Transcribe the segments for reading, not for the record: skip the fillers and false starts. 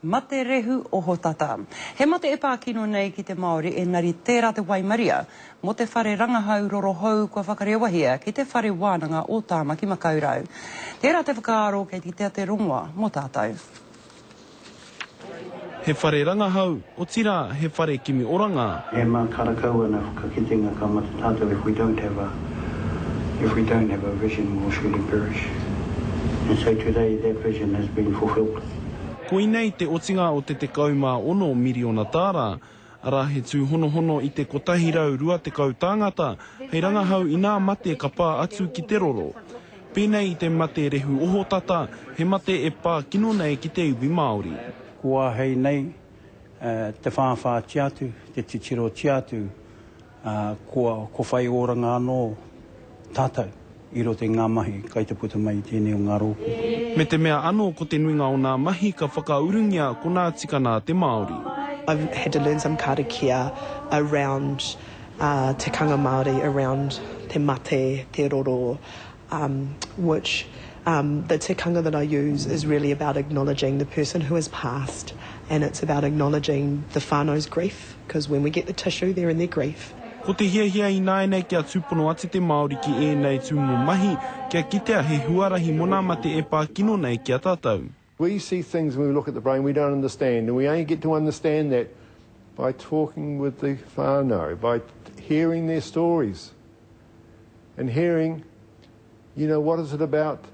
Mate rehu ohotata. He mate e pā kino nei ki te Māori engari tērā te waimaria mō te whare rangahau roro hou kua whakarewahia ki te Whare Wānanga o Tāmaki Makaurau. Tērā te whakaaro kei kitea te rongoa mō tātou. He whare rangahau, otirā he whare kimi oranga. E mākarakau ana whakakitenga ka mate tātou if we don't have a if we don't have a vision we'll surely perish and so today that vision has been fulfilled. Koinei te otinga o te 16 miriona tāra, arā he tūhonohono i te 120 tāngata hei rangahau i nā mate ka pā atu ki te roro. Pēnei i te mate rehu ohotata, he mate e pā kino nei ki te iwi Māori. Kua āhei nei te whāwhātia atu, te titirotia atu, ā, kua, kua whai oranga anō tātou i roto i ngā mahi kai te puta mai i tēnei o ngā rōpū. Me te mea anō ko te nuinga o nā mahi ka whakaurungia ko nā tikana a te Māori. I've had to learn some karakia around tikanga Māori, around te mate, te roro, um, which um, the tikanga that I use is really about acknowledging the person who has passed and it's about acknowledging the whānau's grief because when we get the tissue they're in their grief. Ko te hiahia ināianei kia tūpono atu te Māori ki ēnei tūmomo mahi, kia kitea he huarahi mō nā mate e pā kino nei ki a tātou. We see things when we look at the brain we don't understand and we only get to understand that by talking with the whānau, by hearing their stories and hearing, you know, what is it about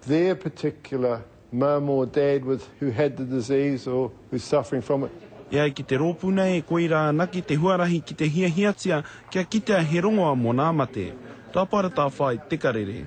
their particular mum or dad with, who had the disease or who's suffering from it. E ai ki te rōpū nei, koirā anake te huarahi ki te hiahiatia kia kitea he rongoa mō nā mate. Rāpara Tāwhai, Te Karere.